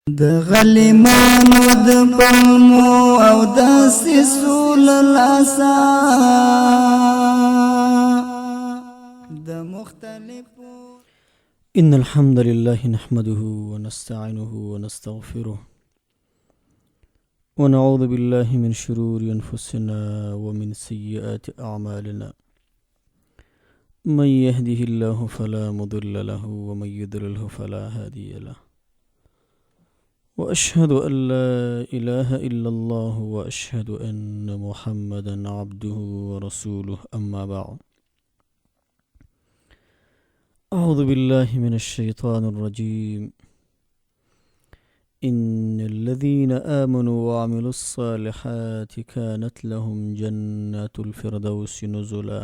د غلیمانو د پلمو او دسیسو له لاسه د مختلفو. إن الحمد لله نحمده ونستعينه ونستغفره ونعوذ بالله من شرور أنفسنا ومن سيئات أعمالنا، من يهده الله فلا مضل له ومن يضلله فلا هادي له، وأشهد أن لا إله إلا الله وأشهد أن محمدا عبده ورسوله. أما بعد، أعوذ بالله من الشيطان الرجيم. إن الذين آمنوا وعملوا الصالحات كانت لهم جنات الفردوس نزلا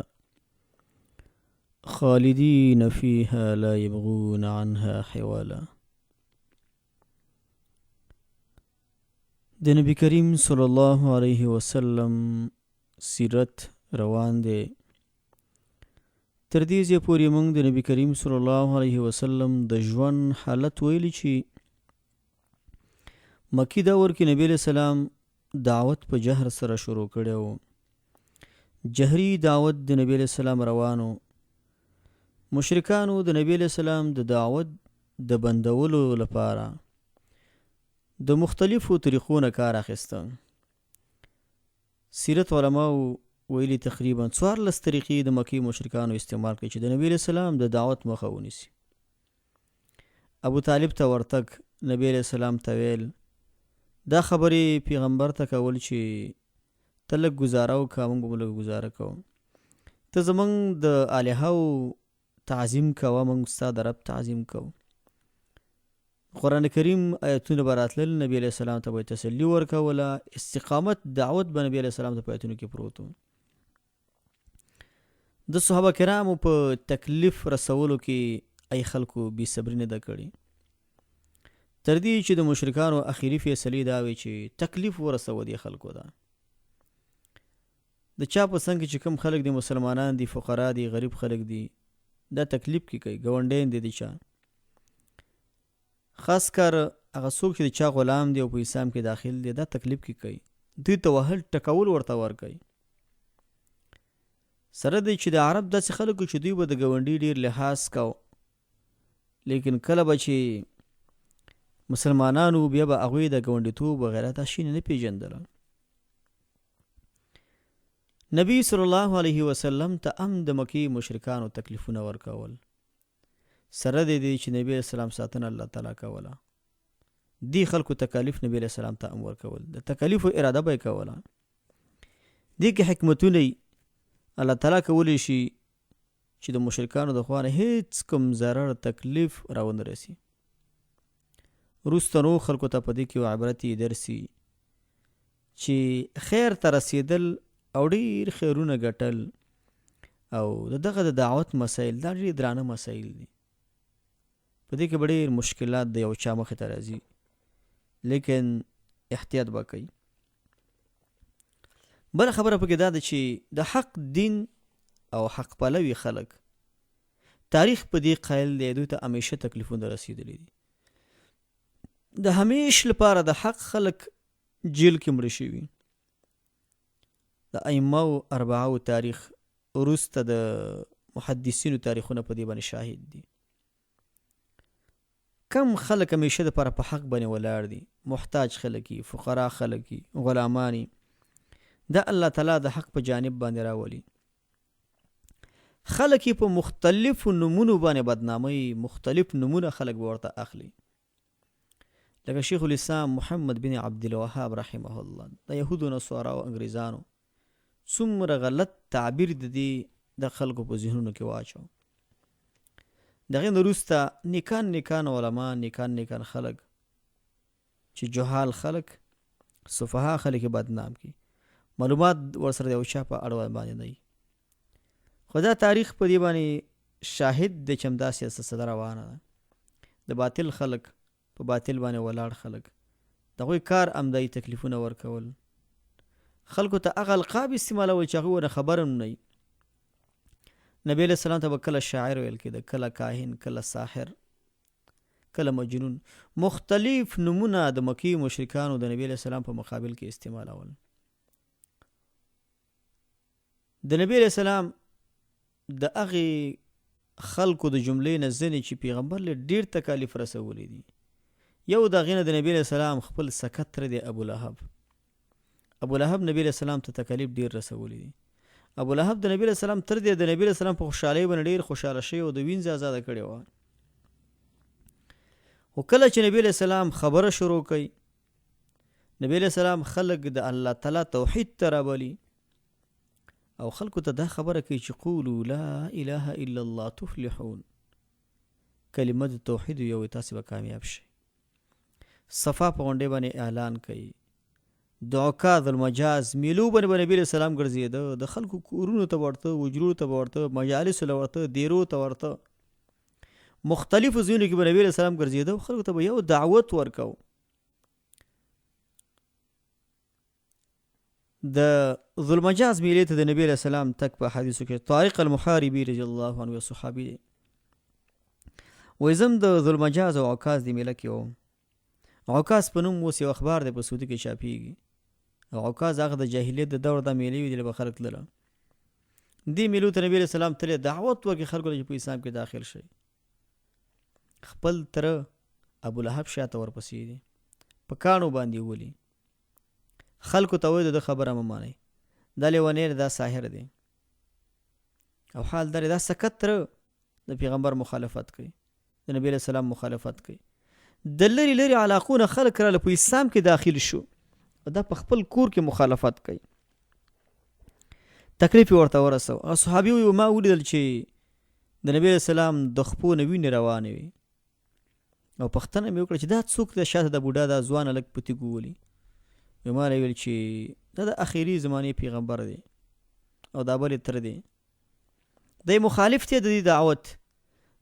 خالدين فيها لا يبغون عنها حولا. د نبی کریم صلی الله علیه وسلم سیرت روان دی. تر دې ځایه پورې موږ د نبی کریم صلی الله علیه وسلم د ژوند حالت ویلی چې مکی دور کې نبی علیہ السلام دعوت په جهر سره شروع کړی و. جهري دعوت د نبی علیہ السلام روانو. مشرکانو د نبی علیہ السلام د دعوت د بندولو لپاره د مختلفو طریقو نه کار اخیسته. سیرت علماو ویلي تقریبا 14 طریقې د مکې مشرکانو استعمال کړې چې د نبی علیہ السلام د دعوت مخه ونیسي. ابو طالب ته ورتګ، نبی علیہ السلام ته ویل، دا خبرې پیغمبر ته کول چې ته لږ ګزاره وکړه، موږ به لږ ګزاره کوو، ته زموږ د الهو تعظیم کوه، موږ ستا د رب تعظیم کوو. قرآن کریم آیتونه به راتلل، نبی علیہ السلام ته به تسلي ورکوله. استقامت دعوت به نبی علیہ السلام ته په آیتونو کې پروت و. د صحابه کرامو په تکلیف رسولو کې ای خلکو بې صبري نه ده کړې، تر دې چې د مشرکانو اخري فیصلې دا وې چې تکلیف ورسوه دې خلکو ده. د چا په څنګ کې چې کوم خلک دي، مسلمانان دي، فقرا دي، غریب خلک دي، دا تکلیف کې کوي، ګاونډیان دي د چا، خاص کر هغه څوک چې د چا غلام دی او په اسلام کې داخل دی، دا تکلیف کې کوي، دوی ته وهل ټکول ورته ورکوي. سره دی چې د عرب داسې خلکو چې دوی به د ګاونډي ډیر لحاظ کاو، لیکن کله به چې مسلمانانو بیا به هغوی د ګاونډیتوب وغیره دا شي نه پیژندل. نبی صلی الله علیه وسلم ته هم د مکې مشرکانو تکلیفونه ورکول، سره د دې چې نبی علیہ السلام ساتنه الله تعالی کوله. دی خلکو تکالیف نبی علیہ السلام ته هم ورکول، د تکالیفو اراده به یې کوله. دې کې حکمتونه الله تعالی کولی شي چې د مشرکانو د خوا نه هیڅ کوم ضرر تکلیف راونه رسي. وروسته نو خلکو ته په دې کې یو عبرت یې درسي چې خیر ته رسېدل او ډېر خیرونه ګټل او د دغه د دعوت مسایل دا ډېر درانه مسایل دي. په دې کې به ډېر مشکلات د یو چا مخې ته راځي، لیکن احتیاط به کوي. بله خبره پکې دا ده چې د حق دین او حق پلوي خلک تاریخ په دې قایل دی، دوی ته همیشه تکلیفونه رسېدلي دي. د همیش لپاره د حق خلک جیل کې مړه شوي. د ائمه او اربعه تاریخ وروسته د محدثینو تاریخونه په دې باندې شاهد دي. کم خلک همیشه د پاره په حق باندې ولاړ دي، محتاج خلک، فقرا خلک، غلامانی، دا الله تعالی د حق په جانب باندې راولي. خلک یې په مختلفو نومونو باندې بدنامي، مختلف نومونه خلک به ورته اخلي. لکه شیخ الاسلام محمد بن عبد الوهاب رحمه الله د یهودو، نصارا او انګریزانو څومره غلط تعبیر د دې د خلکو په ذهنونو کې واچو. دغه وروسته نیکان نیکان علما، نیکان نیکان خلک چې جهال خلک، سفها خلک بدنام کی، معلومات ورسره د یو چا په اړه باندې نه. خو دا تاریخ په دې باندې شاهد دی چې همداسې سلسله روانه ده. د باطل خلک، په باطل باندې ولاړ خلک، د هغوی کار همدایي تکلیفونه ورکول، خلکو ته هغه القاب استعمالول چې هغوی ورنه خبر هم نه. نبی علیه السلام ته به کله شاعر ویل کېده، کله کاهن، کله ساحر، کله مجنون، مختلف نومونه د مکې مشرکانو د نبی علیه السلام په مقابل کې استعمالول. د نبی علیه السلام د هغې خلکو د جملې نه ځینې چې پیغمبر له ډیر تکالیف رسولي دي، یو د هغې نه د نبی علیه السلام خپل سکه تره دی ابو لهب. ابو لهب نبی علیه السلام ته تکالیف ډیر رسولي دي. ابو لهب د نبی علیه السلام تر دی د نبی علیه السلام په خوشحالۍ باندې ډیر خوشحاله شوی او د وینځه آزاده کړې وه. خو کله چې نبی علیه السلام خبره شروع کړي، نبی علیه السلام خلک د الله تعالی توحید ته رابولي او خلکو ته دا خبره کوي چې قولو لا اله الا الله تفلحون، کلمه د توحید یو تاسو به کامیاب شئ. صفا په غونډې باندې اعلان کوي، د عکاظ المجاز میلو باندې به نبی علیه السلام ګرځېده، د خلکو کورونو ته ورته، حجرو ته ورته، مجالسو له ورته، دیرو ته ورته، مختلفو ځایونو کې به نبی علیه السلام ګرځېده او خلکو ته به یو دعوت ورکاو. د ذوالمجاز میلې ته د نبی علیه السلام تک په حدیثو کې طارق المحاربي رضی الله عنه یو صحابي دی، وایي زم د ذوالمجاز او عکاظ د میله کې وم. عکاظ په نوم اوس یو اخبار دی په سعودي کې چاپیږي. او عکاظ هغه د جاهلیت د دور د میلې وي، دله به خلک تلله. دې میلو ته نبی علیه السلام تللی، دعوت ورکړي خلکو ته چې په اسلام کې داخل شئ. خپل تره ابو لهب شاته ورپسې دی، په کاڼو باندې ولي، خلکو ته وایي د ده خبره مه مانئ، دا لیونی دی، دا ساحر دی. او حال دا دی دا سکت تره د پیغمبر مخالفت کوي، د نبی علیه السلام مخالفت کوي. د لرې لرې علاقو نه خلک راله په اسلام کې داخل شو، او دا په خپل کور کې مخالفت کوي، تکلیف یې ورته ورسو. هغه صحابي وایي ما ولیدل چې د نبی علیه السلام د خپو نه وینې روانې وې، او پوښتنه مې وکړه چې دا څوک دی شاته د بوډا دا ځوان هلک په تیږو ولي؟ وایي ما ویل چې دا د اخري زمانې پیغمبر دی او دا بل یې تره دی، دی مخالف دی د دې دعوت،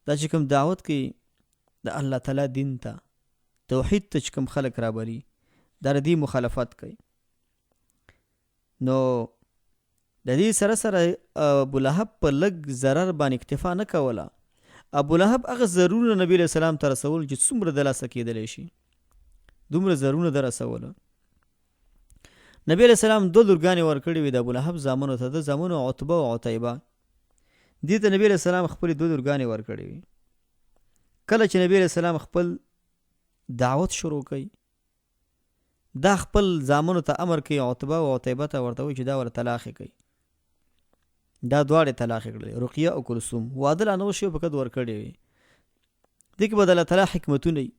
دا چې کوم دعوت کوي د الله تعالی دین ته، توحید ته چې کوم خلک رابلي، دا د دې مخالفت کوي. نو د دې سره سره ابو لهب په لږ ضرر باندې اکتفا نه کوله. ابو لهب هغه ضررونه نبی علیه السلام ته رسول چې څومره د لاسه کېدلی شي، دومره ضررونه د رسول. نبی علیه السلام دوه لورګانې ورکړې وې د ابو لهب زامنو ته، د زامنو عتبه او عتیبه. دې ته نبی علیه السلام خپلې دوه لورګانې ورکړې وې. کله چې نبی علیه السلام خپل دعوت شروع کړي، دا خپل زامنو ته امر کوي، عتبه او عتیبه ته ورته وایي چې دا ورته طلاق کوي. دا دواړې طلاق کړلې، رقیه او کلثوم. واده لا نه و شوی، فقط ورکړې وې. دې کې به د الله تعالی حکمتونه وي،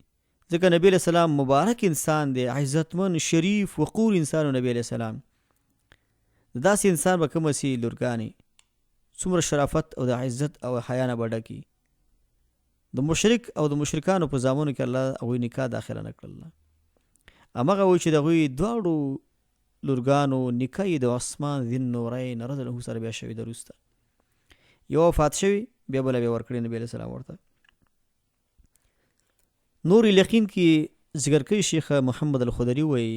ځکه نبی علیه السلام مبارک انسان دی، عزتمن، شریف، وقور انسان و نبی علیه السلام. داسې انسان به کومه سي لورګانې څومره شرافت او د عزت او حیا نه به ډکي. د مشرک او د مشرکانو په زامنو کې الله هغوی نکاح داخله نه کړله. همغه و چې د هغوی دواړو لورګانو نکاح یې د عثمان ذي النورین رضی الله سره بیا شوې ده. وروسته یو وفات شوی، بیا بله بیا ورکړې نبی علیه السلام ورته. نور الیقین کې ذکر کوي شیخ محمد الخدری وایي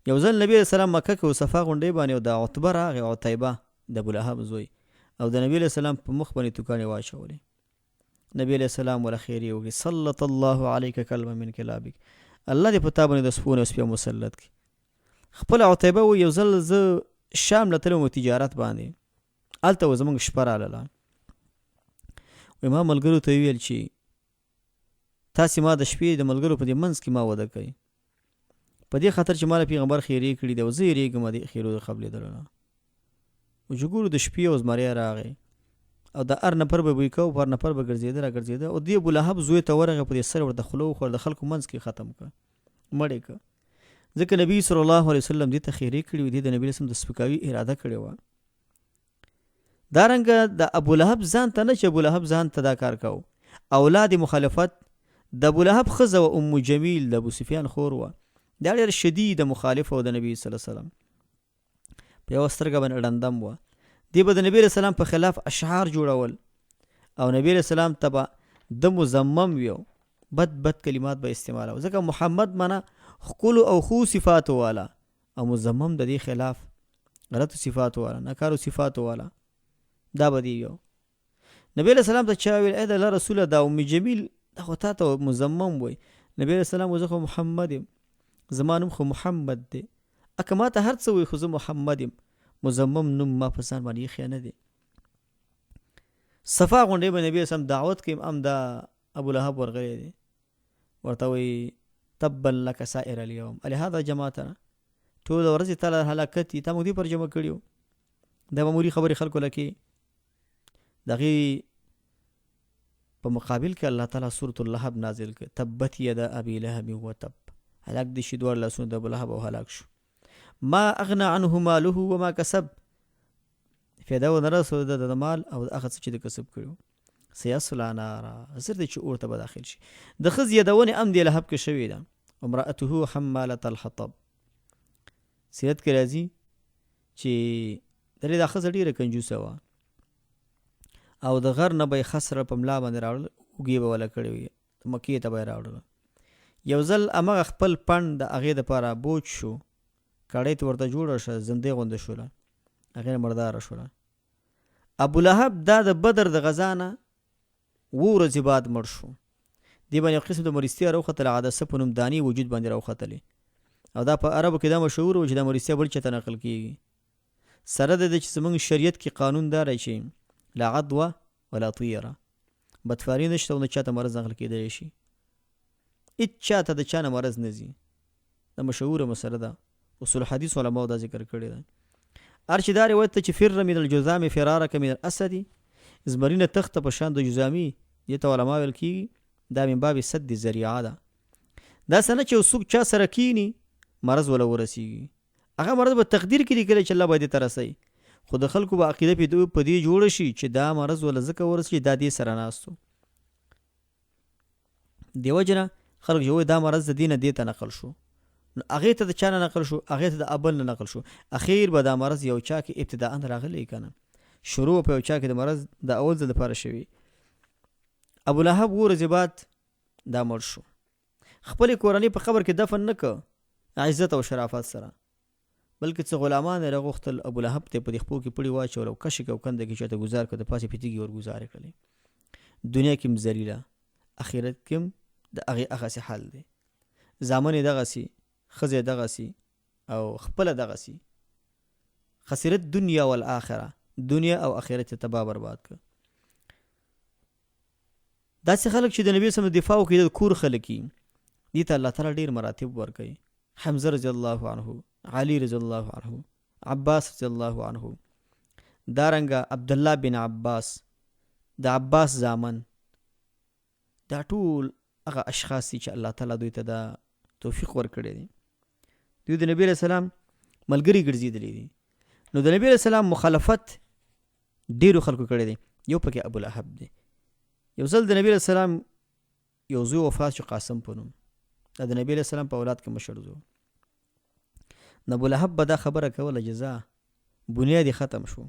یو ځل نبی علیه السلام مکه کې صفا غونډې باندې او د عتبه راغی، عتیبه د ابو لهب زوی، او د نبی علیه السلام په مخ باندې توکانې واچولې. نبی علیه السلام ولا خیرې وکړي، سلط الله علیک کلبا من کلابک، الله دې په تا باندې د سپو نه سپی مسلط کړي. خپل عتیبه و یو ځل زه شام له تلم تجارت باندې، هلته و زمونږ شپه راغله. وایي ما ملګرو ته وویل چې تاسې ما د شپې د ملګرو په دې منځ کې ما وده کوي، په دې خاطر چې ما له پیغمبر خیرې کړي دی او زه یېرېږم د خیرو د قبلېدلو نه. او چې ګورو د شپې او زمری راغی او د هر نفر به بوی کاوه، په هر نفر به ګرځېده را ګرځېده، او دې ابولهب زوی ته ورغی، په دې سر ورته خوله وخوړه، د خلکو منځ کې ختم کړ، مړ یې کړ. ځکه نبی صلی الله علیه وسلم دې ته خیرې کړې وې، دې د نبی رسم د سپکاوي اراده کړې وه. دارنګه د ابو لهب ځان ته نه چې ابو لهب ځان ته دا کار کاوه، اولاد مخالفت د ابو لهب ښځه وه ام جمیل، د ابو سفیان خور وه، دا ډېره شدیده مخالفه وه د نبی صلی الله علیه وسلم، په یوه سترګه باندې ړندم وه. دی به د نبی علیه السلام په خلاف اشعار جوړول او نبی علیه السلام ته به د مذمم ویو، بد بد کلمات به استعمالو، ځکه محمد منه ښکلو او ښو صفاتو والا او مذمم د دې خلاف غلطو صفاتو والا، ناکارو صفاتو والا، دا به دی یو. نبی علیه السلام ته چا ویل ای د الله رسوله دا ام جمیل دا خو تا ته مزمم وای. نبی علیہ السلام زه خو محمد یم، زما نوم خو محمد دی، اکه ما ته هر څه وای خو زه محمد یم، مزمم نوم ما په ځان باندې ایښی نه دی. صفا غونډې به نبی اسلام دعوت کوي، ام دا ابو لهب ورغلی دی، ورته وایي تبا لک سائر اليوم الهذا جماعتنا، ټول ورځ ته هلاکت دي، تا موږ دې پر جمع کړي وو، دا معمولي خبرې خلکو لکې. د هغې په مقابل کې الله تعالی سورة اللهب نازل کړ، تبت یدا ابي لهب وتب، هلاک دي شي دواړه لاسونه د ابو لهب او هلاک شو. ما اغنى عنه ماله وما کسب، فایده ونه رسوله د د مال او د هغه څه چې د کسب کړي. سیصلا نارا، زر دی چې اور ته به داخل شي. د ښځې یادونې هم دې لهب کې شوې ده، امرأته حمالة الحطب. سیرت کې راځي چې درې دا ښځه ډېره کنجوسه وه او د غر نه به یې خسره په ملا باندې راوړل، اوږې به وله کړې وي، مکې ته به یې راوړله. یو ځل همغه خپل پند د هغې دپاره بوج شو، کړۍ ته ورته جوړه شوه، زندۍ غوندې شوله، هغې نه مرداره شوله. ابو لهب دا د بدر د غزا نه اووه ورځې بعد مړ شو. دې باندې یو قسم د مرستیا راوختله، عدسه په نوم دانې وجود باندې راوختلې، او دا په عربو کې دا مشهور و چې دا مرستیا بل چاته نقل کیږي. سره د دې چې زمونږ شریعت کې قانون دا دی چې لا عدوه ولا طیره، بدفاري نشته او نه چاته مرض نقل کېدلی شي، هیڅ چاته د چا نه مرض نه ځي. دا مشهوره مسله ده، اصول حدیث علماو دا ذکر کړې ده. هر چې دا روایت ته چې فر من الجذام فرارک من الاسد، زمري نه تښته په شان د جذامي، دې ته علما ویل کېږي دا من باب سد ذریعه ده. داسې نه چې یو څوک چا سره کینی مرض وله ورسیږي، هغه مرض به تقدیر کې لیکلی چې الله به دې ته رسوي، خو د خلکو به عقیده په دې جوړه شي چې دا مرض وله ځکه ورسي چې دا دې سره ناست و. دې وجې نه خلک چې وایي دا مرض د دې نه دې ته نقل شو، نو هغې ته د چا نه نقل شو؟ هغې ته د ابل نه نقل شو. اخیر به دا مرض یو چا کې ابتداء راغلی که نه، شروع په یو چا کې د مرض د اول ځل لپاره شوي. ابو لهب ورځې بعد دا مړ شو، خپلې کورنۍ په قبر کې دفن نه کړ عزت او شرافت سره، بلکې څه غلامان یې راغوښتل، ابو لهب ته په دې خپو کې پړي واچول او کشک او کنده کې چاته ګزار کړ، د پاسې په تیږې ورګزارې کړلې. دنیا کې هم ذلیله، اخرت کې هم د هغې هغسې حال دی. زامن یې دغسې، ښځه یې دغسې او خپله دغسې. خسرت دنیا والآخره، دنیا او اخرت یې تباه برباد کړ. داسې خلک چې د نبی سم دفاع وکړي د کور خلک دي، دې ته الله تعالی ډېر مراتب ورکوي. حمزه رضی الله عنه، علي رضی الله عنه، عباس رضی الله عنه، دارنګه عبدالله بن عباس، د عباس زامن، دا ټول هغه اشخاص دي چې الله تعالی دوی ته دا توفیق ورکړی دی. دوی د نبی علیه السلام ملګري ګرځېدلي دي. نو د نبی علیه السلام مخالفت ډېرو خلکو کړی دی، یو پکې ابو لهب دی. یو ځل د نبی علیه السلام یو زوی وفات شو، قاسم په نوم، دا د نبی علیه السلام په اولاد کې مشر زوی. نو ابو لهب به دا خبره کوله چې ځه بنیاد یې ختم شو،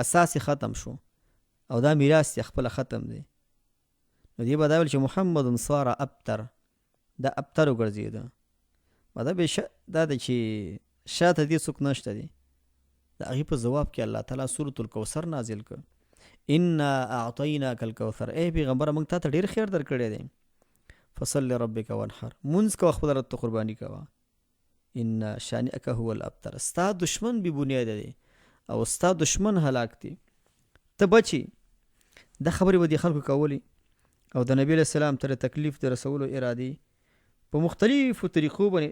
اساس یې ختم شو، او دا میراث یې خپله ختم دی. نو دی به دا ویل چې محمد صار ابتر، دا ابتر وګرځېده. مطلب یې دا دی چې شاته دې څوک نشته دی. د هغې په ځواب کې الله تعالی سورة الکوثر نازل کړ، انا اعطیناک الکوثر، ای پیغمبره موږ تا ته ډېر خیر درکړی دی، فصل لربک وانحر، مونځ کوه، خپل رب ته قرباني کوه، ان شانئک هو الابتر، ستا دشمن بې بنیاده دی او ستا دشمن هلاک دی، ته بچي. دا خبرې به دې خلکو کولې او د نبی علیه السلام تر تکلیف د رسولو ارادې په مختلفو طریقو باندې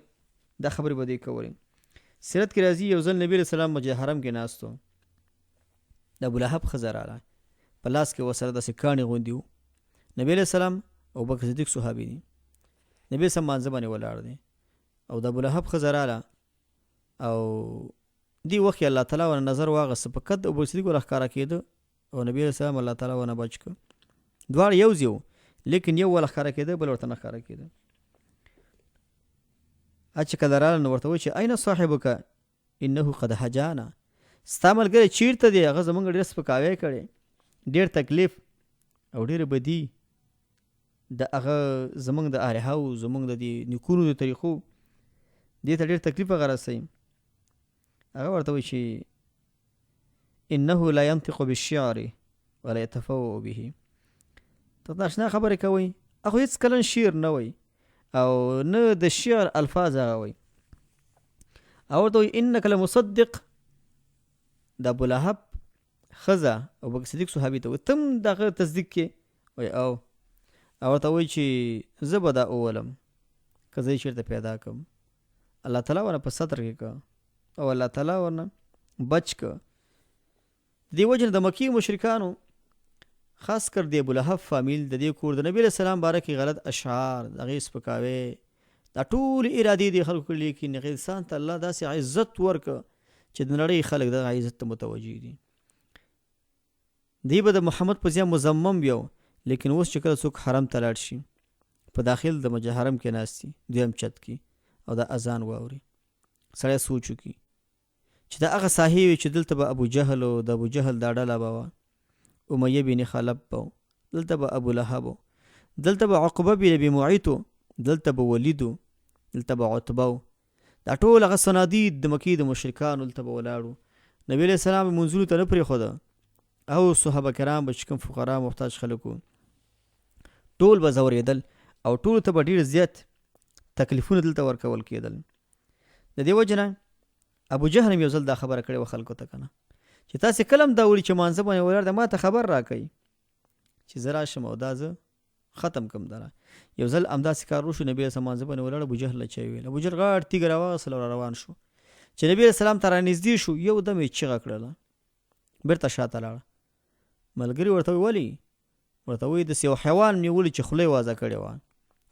دا خبرې به دې کولې. سیرت کې راځي یو ځل نبی علیه السلام مسجد حرم کې ناست و، د ابو لهب ښځه راغله، په لاس کې ورسره داسې کاڼي غوندي وو. نبی علیه السلام او بکر صدیق صحابي دي، نبی سم مانځه باندې ولاړ دی او د ابو لهب ښځه راله او دی وخت کې الله تعالی ونه نظر واغسته، په قد ابو صدیق ولا ښکاره کېده او نبی علیه السلام الله تعالی ونه بچ کړ. دواړه یو ځای وو، لیکن یو ولا ښکاره کېده، بل ورته نه ښکاره کېده. چې کله راله نو ورته وایي چې اين صاحبک انه قد هجانا، ستا ملګری چیرته دی؟ هغه زمونږ ډېر سپکاوی کړی، ډېر تکلیف او ډېره بدي د هغه زمونږ د الهو، زمونږ د دې نیکونو د طریقو دې ته ډېر تکلیف هغه رسوي. هغه ورته وایي چې انه لا ينطق بالشعر ولا يتفوه به، ته ناشنا خبرې کوئ هغه هیڅ کلن شعر نه وای او نه د شعر الفاظ هغه وای او ورته وایي انک لمصدق. د ابو لهب ښځه ابوبکر صدیق صحابي ته وایي تم دغه تصدیق کې وایي او او ورته وایي چې زه به دا وولم که زه یې چېرته پیدا کړم. الله تعالی ورنه په ستر کې که او الله تعالی ورنه بچ که. د دې وجې نه د مکې مشرکانو خاص کر د ابو لهب فامیل د دې کور د نبی علیه السلام باره کې غلط اشعار، د هغې سپکاوی، دا ټولې ارادې دې خلکو کړې، لیکن هغې انسان ته الله داسې عزت ورکړ چې د نړۍ خلک دغه عزت ته متوجه دي. دی به د محمد په ځای مذمم وي، لیکن اوس چې کله څوک حرم ته لاړ شي، په داخل د حرم کې ناست دي دویم چت کې او د اذان واوري، سړی سوچ وکړي چې دا هغه ساحې وي چې دلته به ابو جهل او د ابو جهل دا ډله به وه، امیه بن خلف به، دلته به ابو لهب، دلته به عقبه بن ابي معیط، دلته به ولید، دلته به عتبه. دا ټول هغه صنادید د مکې د مشرکانو دلته به ولاړو. نبی علیه السلام یې منځونو ته نه پرېښوده او صحابه کرام به چې کوم فقرا محتاج خلک وو ټول به ځورېدل او ټولو ته به ډېر زیات تکلیفونه دلته ورکول کېدل. د دې وجې نه ابو جهل هم یو ځل دا خبره کړې وه خلکو ته کنه چې تاسې کله هم دا ولي چې مانځه باندې ولاړ دی ما ته خبر راکړئ چې زه راشم او دا زه ختم کم دره. یو ځل همداسې کار وشو، نبی علیه السلام مانځه باندې ولاړ، ابو جهل له چا ویل، ابو جهل غټ تیږه راواخیستله او را روان شو. چې نبی علیه السلام ته رانږدې شو یو دم یې چیغه کړله، بیرته شاته لاړه. ملګري ورته وایي ولې؟ ورته وایي داسې یو حیوان مې ولید چې خوله یې وازه کړې وه،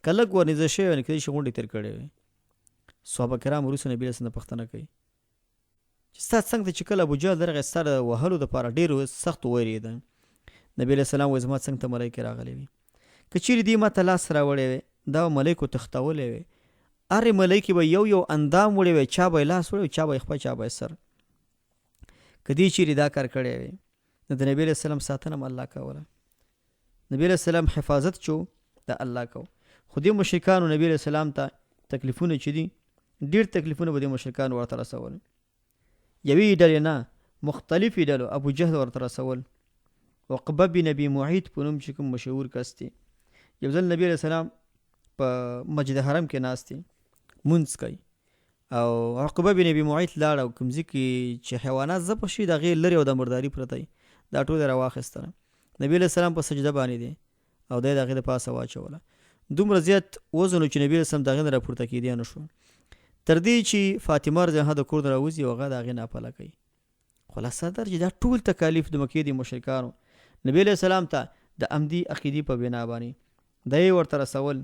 که لږ ورنږدې شوی وای نو کېدای شي غونډې تېر کړی وي. صحابه کرام وروسته نبی علیه السلام نه پوښتنه کوي چې ستا څنګ ته چې کله ابو جهل درغی ستا د وهلو دپاره ډېر سخت ووېرېده. نبی علیه السلام وایي زما څنګ ته ملایکې راغلې وې، که چېرې دې ما ته لاس راوړی وی دا به ملایکو تښتولی وی، هرې ملایکې به یو یو اندام وړی وی، چا به یې لاس وړی وی، چا به یې خپه، چا به یې سر. که دې چېرې دا کار کړی وی نو د نبی علیه السلام ساتنه هم الله کوله، نبی علیه السلام حفاظت چو د الله کو. خو دې مشرکانو نبی علیه السلام ته تکلیفونه چې دي ډیر تکلیفونه به دې مشرکانو ورته رسول. یوې ډلې نه، مختلفې ډلو ابو جهل ورته رسول، عقبه بن ابي معیط په نوم چې کوم مشهور کس دی، یو ځل نبی علیه السلام په مسجد حرم کې ناست دی مونځ کوي او عقبه بن ابي معیط لاړ او کوم ځای کې چې حیوانات ذبح شي د هغې لرې او د مرداري پرته وي دا ټول یې راواخیستله. نبي علیه السلام په سجده باندې دی او دی د هغې د پاسه واچوله. دومره زیات وزن و چې نبي علیه السلام د هغې نه راپورته کېدی نه شو، تر دې چې فاطمه رضی الله د کور نه راوځي او هغه د هغې ناپله کوي. خلاصه دا چې دا ټول تکالیف د مکې د مشرکانو نبي علیه السلام ته د همدې عقیدې په بنا باندې دا یې ورته رسول.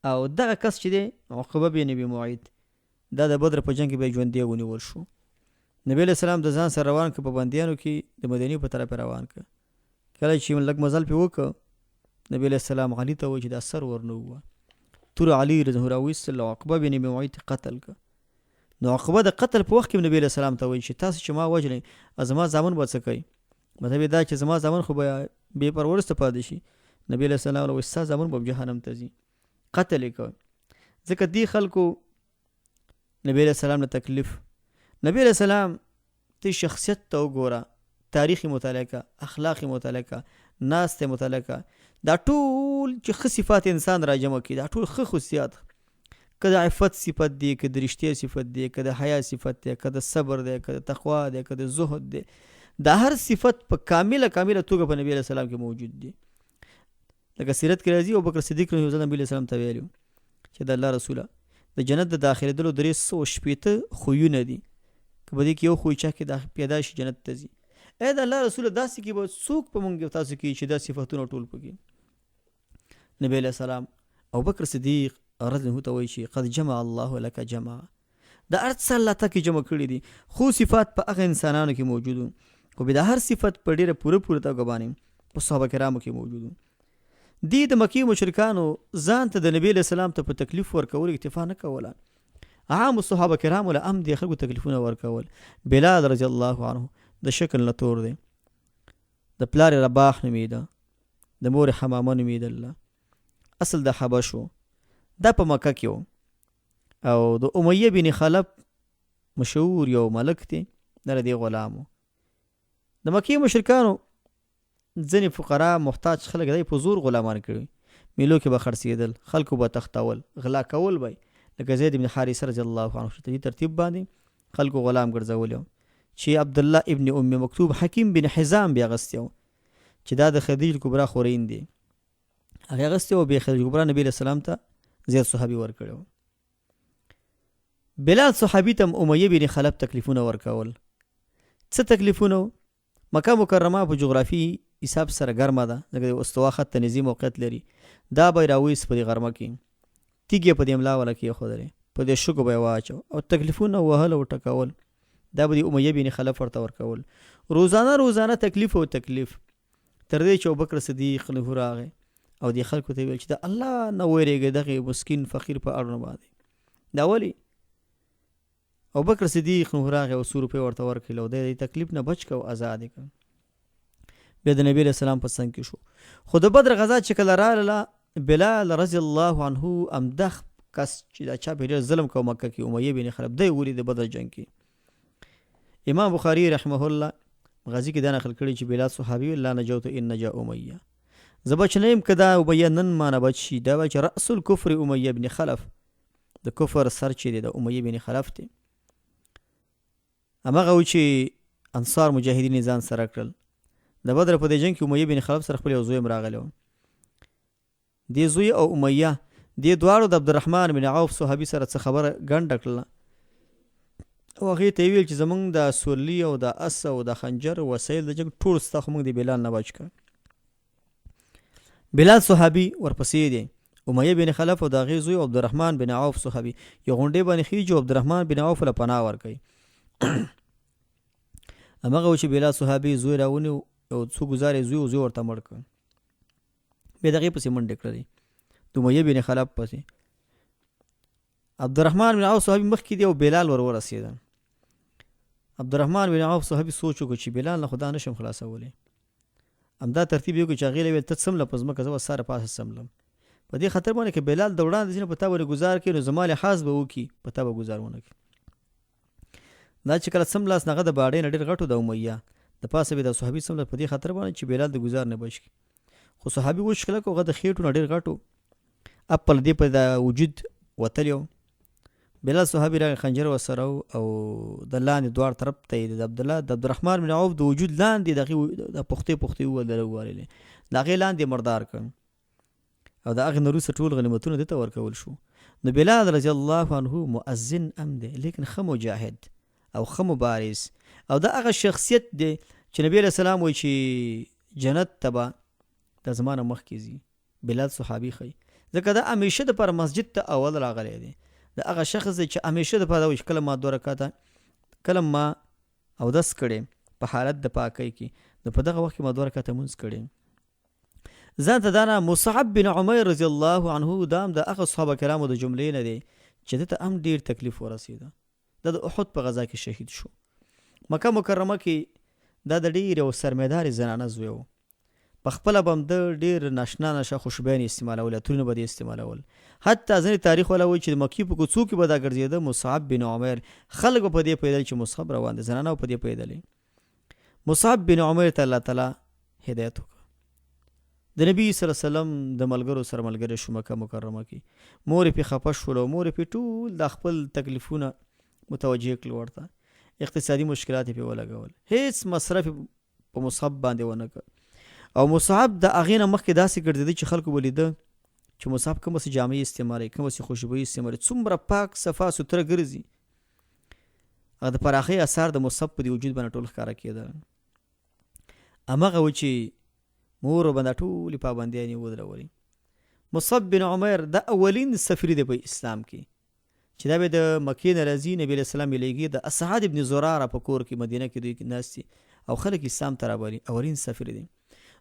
او دغه کس چې دی عقبه بن ابي معیط دا د بدر په جنګ کې بیا ژوندی ونیول شو. نبی علیه السلام د ځان سره روان که په بندیانو کې د مدینې په طرف روان که. کله چې لږ مزل پې وکړ نبی علیه السلام علي ته وایي چې دا سر ورنه ووه. تور علي رضی الله راویستل او عقبه بن ابي معیط قتل که. نو عقبه د قتل په وخت کې نبی علیه السلام ته وایي چې تاسو چې ما وژنئ زما زامن به څه کوئ؟ مطلب دا چې زما زامن خو به بې پرورسته پاتې شي. نبی علیه السلام وایي ستا زامن به جهنم ته ځي. قتل یې کړ ځکه دې خلکو نبی علیه السلام له تکلیف. نبی علیه السلام ته شخصیت ته وګوره، تاریخي مطالعه که، اخلاقي مطالعه که، ناسته مطالعه که، دا ټول چې ښه صفات انسان راجمع کړي، دا ټول ښه خصوصیات، که د عفت صفت دی، که د رښتیا صفت دی، که د حیا صفت دی، که د صبر دی، که د تقوا دی، که د زهد دی، دا هر صفت په کامله کامله توګه په نبی علیه السلام کې موجود دی. لکه سیرت کې راځي ابوبکر صدیق رضی الله نبی علیه السلام ته ویلي چې د الله رسوله د جنت د داخلېدلو 360 خویونه دي، که په دې کې یو خوی چا کې پیدا شي جنت ته ځي. ای د الله رسوله داسې کې به څوک په مونږ تاسو کې چې دا صفتونه ټول پکې. نبی علیه السلام ابوبکر صدیق رضی الله ته وایي چې قد جمع الله لك جمع، دا هر څه الله تا کې جمع کړي دي. خو صفات په هغه انسانانو کې موجود وو، خو بیا د هر صفت په ډېره پوره پوره توګه باندې په صحابه کرامو کې موجود وو. دې د مکې مشرکانو ځان ته د نبی علیه السلام ته په تکلیف ورکولو اکتفا نه کوله، عام صحابه کرامو له هم دې خلکو تکلیفونه ورکول. بلال رضی الله عنه د شکل نه تور دی، د پلار رباح نومېده، د مور حمامه نومېدله، اصل د حبش و، دا په مکه کې و او د امیه بن خلف مشهور یو ملک دی، دا د دې غلام و. د مکې مشرکانو ځینې فقرا محتاج خلک دی په زور غلامان کړي. میلو کې به خرڅېدل، خلکو به تښتول، غلا کول به یې، لکه زید بن حارثه رضی الله عنه چې په دې ترتیب باندې خلکو غلام ګرځولی و، چې عبدالله ابن ام مکتوب حکیم بن حزام بیا اخیستی و، چې دا د خدیج الکبرا خورین دی، هغه اخیستی و، بیا خدیج الکبرا نبی علیه السلام ته زید صحابي ورکړی و. بلال صحابي ته امیه بن خلف تکلیفونه ورکول. څه تکلیفونه؟ مکه مکرمه په جغرافي حساب سره ګرمه ده، ځکه د استوا خط ته نږدې موقعیت لري. دا به یې راویست په دې غرمه کې، تیږې په دې ملا وله کېښودلې، په دې شګو به یې واچو او تکلیفونه وهل او ټکول، دا به د امیه بن خلف ورته ورکول. روزانه روزانه تکلیف او تکلیف، تر دې چې ابوبکر صدیق له راغی او دې خلکو ته ویل چې د الله نه وېرېږئ دغې مسکین فقیر په اړونه باندې. دا ولې؟ ابوبکر صدیق نو راغی او څو روپۍ ورته ورکړل او دی د تکلیف نه بچ کړ او ازاد یې کړ. بیا د نبی علیه السلام په څنګ کې شو. خو د بدر غزا چې کله راغله، بلال رضی الله عنه همدغه کس چې دا چا په ډېر ظلم کوو مکه کې، امیه بن خلف، دی ولید د بدر جنګ کې. امام بخاری رحمه الله غازی کې دا نقل کړی چې بلال صحابي لا نجوت ان نجا امیه، زه بچ نه یم که دا امیه نن ما نه بچ شي. دا وایي چې رأس الکفر امیه بن خلف، د کفر سر چې دی د امیه بن خلف دی. همغه و چې انصار مجاهدین یې ځان سره کړل. د بدر په دې جنګ کې امیه بن خلف سره خپل یو زوی هم راغلی و. دې زوی او امیه دې دواړو د عبدالرحمن بن عوف صحابي سره څه خبره ګنډه کړله او هغې ته یې ویل چې زمونږ د سورلي او د اس او د خنجر وسایل د جنګ ټول ستا، خو موږ د بلال نه بچ کړ. بلال صحابي ورپسې دی، امیه بن خلف او د هغې زوی عبدالرحمن بن عوف صحابي یو غونډې باندې خیږي او عبدالرحمن بن عوف له پناه ورکوي. همغه و چې بلال صحابي زوی راونیو او څو ګزارې زوی او زوی ورته مړ کړ. بیا دغې پسې منډې کړلې د امیه بن خلف پسې. عبدالرحمن بن عوف صحابي مخکې دی او بلال ور ورسېده. عبدالرحمن بن عوف صحابي سوچ وکړ چې بلال نه خدا نشم خلاصولی. همدا ترتیب یې وکړ چې هغې له ویل ته څمله په ځمکه، زه به ستا پاسه څملم، په دې خاطر باندې که بلال د وړاندې ځینې په تا باندې ګزار کوي نو زما لحاظ به وکړي، په تا به ګزار ونه کړي. دا چې کله څملاست نو هغه د باډۍ نه ډېر غټ و، د امیه د پاسه به د صحابي څملاست په دې خاطر باندې چې بلال د ګزار نه بچ کړي. خو صحابي وچ کلک هغه د خېټو نه ډېر غټ و، خپل دې په د وجود وتلی و. بلال صحابي راغی، خنجر ورسره او د لاندې دواړ طرف ته یې د عبدالله د عبدالرحمن بن عوف د وجود لاندې د هغې د پختې پختې ووهلې ووهلې، د هغې لاندې مردار کړ او د هغې نه وروسته ټول غنیمتونه ده ته ورکول شو. نو بلال رضی الله عنه مؤذن ام دی، لیکن ښه مجاهد او ښه مبارز، او دا هغه شخصیت دی چې نبی علیه السلام وایي چې جنت ته به د زمانه مخکې ځي. بلال صحابي ښيي ځکه دا همیشه د پر مسجد ته اول راغلی دی. دا هغه شخص دی چې همیشه د پر وایي چې کله ما دوه رکعته کله ما اودس کړی په حالت د پاکۍ کې، نو په دغه وخت کې ما دوه رکعته لمونځ کړی. ځان ته دانا مصعب بن عمیر رضی الله عنه دام د هغه صحابه کرامو د جملې نه دی چې ده ته هم ډیر تکلیف ورسېده. دا د احد په غزا کې شهید شو. مکه مکرمه کې دا د ډېرې او سرمایدارې زنانه زوی و. په خپله به هم ده ډېر ناشنا نشه خوشبویانې استعمالولې، عطرونه به دې استعمالول. حتی ځینې تاریخ والا وایي چې د مکې په کوڅو کې به دا ګرځېده مصعب بن عمیر، خلک به په دې پوهېدل چې مصعب روان دی، زنانه به په دې پوهېدلې. مصعب بن عمر ته الله تعالی هدایت وکړ. د نبی صلی الله علیه وسلم د ملګرو سره ملګری شو مکه مکرمه کې. مور یې پې خفه شول او مور یې پې ټول دا خپل تکلیفونه متوجه کړل ورته، اقتصادي مشکلات یې پې ولګول، هیڅ مصرف یې په مصعب باندې ونه کړ. او مصعب د هغې نه مخکې داسې ګرځېده چې خلکو به لیده چې مصعب کومه څه جامې استعمالوي، کومه څه خوشبویي استعمالوي، څومره پاک صفا سوتره ګرځي. هغه د پراخۍ اثار د مصعب په دې وجود باندې ټول ښکاره کېدل. همغه و چې مور باندې ټولې پابندیانې ودرولې. مصعب بن عمر د اولین سفری دی په اسلام کې چې دا به د مکې نه راځي، نبی علیه السلام یې لېږي د اسعد ابن زراره په کور کې مدینه کې دوی ناست دي او خلک اسلام ته رابولي. اولین سفیر دی.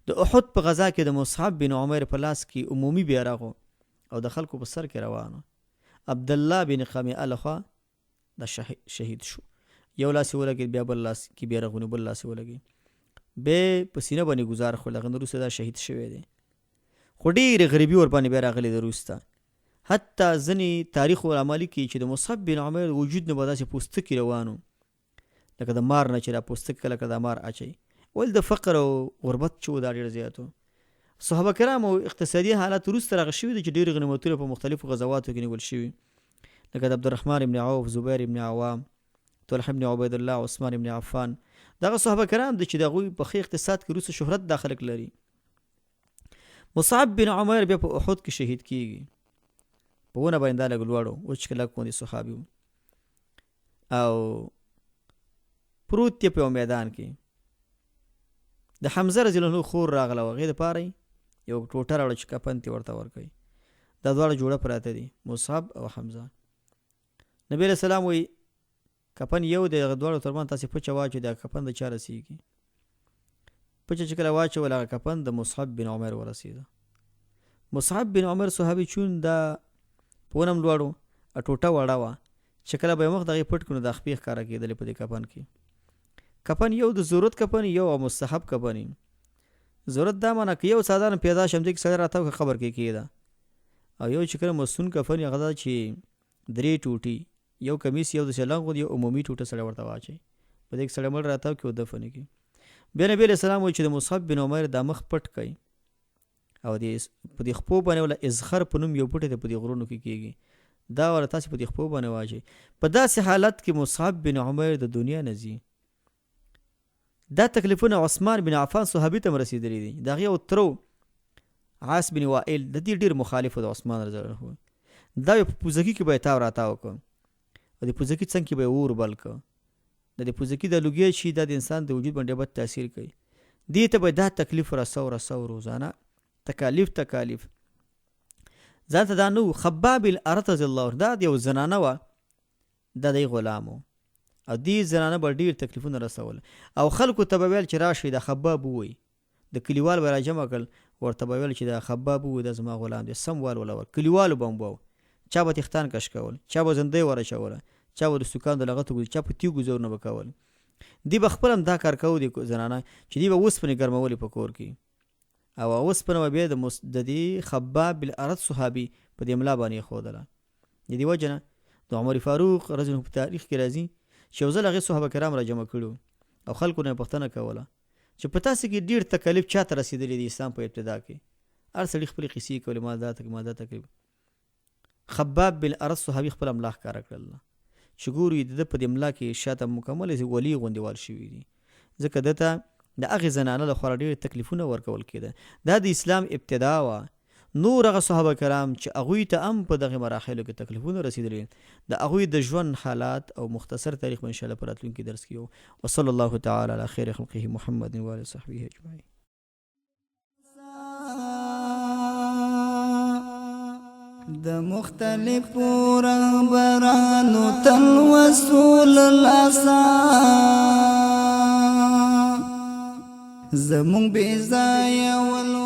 د احد په غزا کې د مصعب بن عمر په لاس کې عمومي بیرغ او د خلکو په سر کې روان و. عبدالله بن قمیعه لخوا دا شهید شو. یو لاس یې ولګېد، بیا بل لاس کې بیرغ ونیو، بل لاس یې ولګېد، بیا په سینه باندې ګزار خوړ، هغه نه وروسته دا شهید شوی دی. خو ډېرې غریبي ورباندې بیا راغلې ده وروسته. حتی ځینې تاریخ علما لیکي چې د مصعب بن عمیر وجود نه به داسې پوستکي روان و لکه د مار نه چې دا پوستکی کله کله دا مار اچوي. ول د فقر او غربت چې و دا ډېر زیات و. صحابه کرامو اقتصادي حالت وروسته راغی شوي دي چې ډېر غنیمتونه په مختلفو غزواتو کې نیول شوي، لکه د عبدالرحمن ابن عوف، زبیر ابن عوام، طلحه ابن عبید الله، عثمان ابن عفان. دغه صحابه کرام دي چې د هغوی په ښه اقتصاد کې وروسته شهرت دا خلک لري. مصعب بن عمیر بیا په احد کې شهید کیږي، په ونه باندې دا لږ لوړو وچ کلک غوندې صحابي و او پروت دی په یو میدان کې. د حمزه رضی الله عنه خور راغله وه، هغې دپاره یې یو ټوټه راوړه چې کفن ترې ورته ورکوي. دا دواړه جوړه پراته دي، مصعب او حمزه. نبی علیه السلام وایي کفن یو دی، دغه دواړو ترمنځ تاسې پچه واچوئ، دا کفن د چا رسیږي؟ پچه چې کله واچول هغه کفن د مصعب بن عمر ورسېده. مصعب بن عمر صحابي چون دا په ونه هم لوړو، ټوټه وړه وه، چې کله به یې مخ دغې پټ کړو نو دا خپې ښکاره کېدلې په دې کفن کې. کفن یو د ضرورت کفن یو او مستحب کفن. ضرورت دا معنا که یو څادر هم پیدا شم دې کې سړی راتاو که قبر کې کېده، او یو چې کله مسنون کفن هغه دا چې درې ټوټي، یو کمیس، یو د شلنګ غوندې، یو عمومي ټوټه سړی ورته واچوي، په دې کې سړی مړ راتاو کړي او دفن یې کړي. بیا نبي علیه السلام وایي چې د مصعب بن عمیر دا مخ پټ کړئ او دې په دې خپو باندې ولا ازخر په نوم یو بوټی دی په دې غرونو کې کېږي، دا ولا تاسې په دې خپو باندې واچوئ. په داسې حالت کې مصعب بن عمیر د دنیا نه ځي. دا تکلیفونه عثمان بن عفان صحابي ته هم رسېدلي دي. د هغې یو تره و عاص بن وائل، د دې ډېر مخالف و د عثمان رضی الله عنه. دا په پوزکي کې به یې تاو راتاو کړ او د پوزکي څنګ کې به یې اور بل کړ. د دې پوزکي د لوګی چې دا د انسان د وجود باندې بد تاثیر کوي، دې ته به دا تکلیف رسو رسو روزانه تکالیف تکالیف ځان ته دا نو. خباب الارت رضی الله عنه دا د یو زنانه وه، دا دی غلام و او دې زنانه به ډېر تکلیفونه رسول او خلکو ته به ویل چې راشئ دا خباب ووایي. د کلیوال به راجمع کړل، ورته به ویل چې دا خباب ووایي، دا زما غلام دی. سم وال ولا ور کلیوالو به هم واو، چا به تختان کش کول، چا به زندۍ ورچوله، چا به د سوکانو د لغتو ګوزار، چا په تیږو ګوزارونه به کول. دی به خپل هم دا کار کاوه دې زنانه چې دی به اوسپنې ګرمولې په کور کې او هغه اوسپنه به بیا د دې خباب بالارت صحابي په دې ملا باندې ایښودله. د دې وجه نه د عمر فاروق رضی الله په تاریخ کې راځي چې یو ځل هغې صحابه کرام را جمع کړي او خلکو نه پوښتنه کوله چې په تاسو کې ډیر تکلیف چاته رسیدلی دی اسلام په ابتدا کې. هر سړي خپلې قصې کولې، ما دا تکلیف، ما دا تکلیف. خباب بن ارس صحابي خپله ملا ښکاره کړله چې ګورو یې د ده په دې ملا کې شاته مکملې ولې غوندې وال شوي دي، ځکه ده ته د هغې زنانه له خوا ډېر تکلیفونه ورکول کېده. دا د اسلام ابتدا وه. نور هغه صحابه کرام چې هغوی ته هم په دغه مراحلو کې تکلیفونه رسیدلي، د هغوی د ژوند حالات او مختصر تاریخ به ان شاء الله په راتلونکي درس کې یو. وصلی الله تعالی علی خیر خلقه محمد و آله وصحبه اجمعین. د مختلفو رهبرانو تل وصول لاسا زمونږ بې ځایه ول